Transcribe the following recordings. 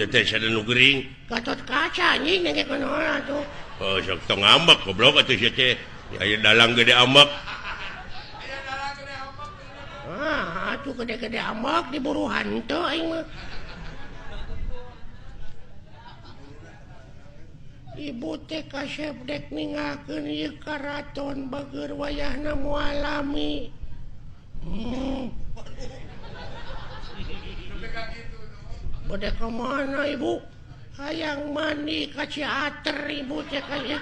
teh sada nu gering. Gatot Kaca anjing dengekeun heula tuh. Oh, sok tong ngambek goblok atuh sia teh. Aya dalang gede ambek. Ah, atuh gede-gede ambek diburu hantu aing mah. Ibu teh kasep dek ninggalkeun ieu karaton bageur wayahna moal lami. Bade ka mana ibu? Hayang mandi ka Ciater ibu teh kaya.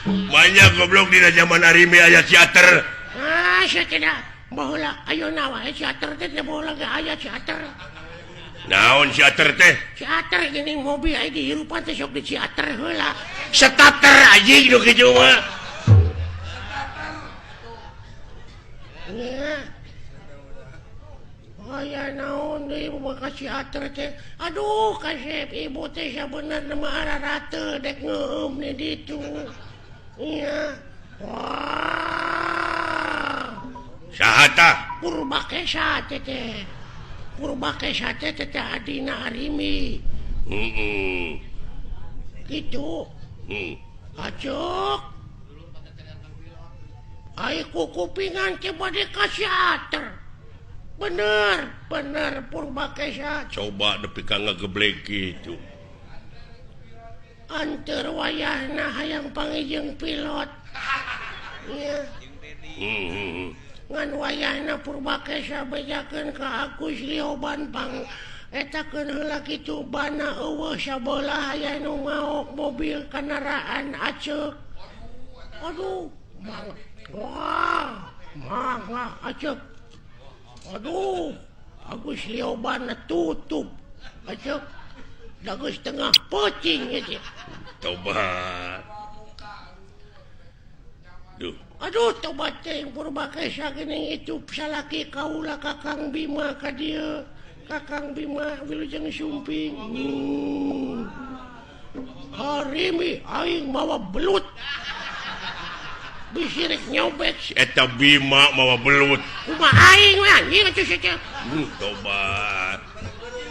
Banyak goblok dina zaman Arimi aya Ciater. Ah, sia tidak. Baheula ayeuna wae Ciater teh teu baheula ge aya Ciater. Naon Ciater teh? Ciater geuning mobil aya dihirupan teh sok di Ciater heula. Starter anjing nu kitu mah. Nya. Aya naon deui ibu ka Ciater teh. Aduh, kasep ibu teh sabenerna mah ararate dek ngeueum di ditu. Nya. Wah. Saha tah? Purbakesa teh teh. Purbakesa teh teh adina Arimi. Heeh. Kitu. Heeh. Acuk. Ai kukupingan teh bade ka Ciater. Bener, bener Purbakesa. Coba nepi ka ngageblek kitu. Anteur wayahna hayang panggih pilot. Nya. Heeh. Ngan wayahna Purbakesa bejakeun ka Agus Lioban pang etakeun heula kitu bana eueuh sabelah aya nu maok mobil kendaraan aceuk. Aduh, mang. Wah, mangga aceuk. Aduh, Agus Lioban tutup. Aceuk. Da geus tengah peuting ieu teh. Tobat. Duh. Aduh, tobat teh Purbakesa geuning itu salaki kaula Kakang Bima ka dieu. Kakang Bima wilujeng sumping. Harimi aing mawa belut. Bisi rek nyobet. Si eta Bima mawa belut. Kumaha aing we anjing atuh sia teh. Tobat.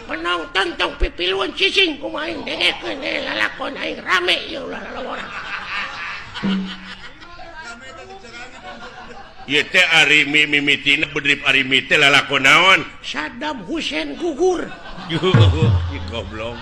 Penonton tong pipiluan cicing kumaha aing dengekeun lalakon aing rame ieu ulah lalawara. Ieu teh Arimi mimitina bedrip Arimi teh lalakon naon? Saddam Hussein gugur. Ih, goblok.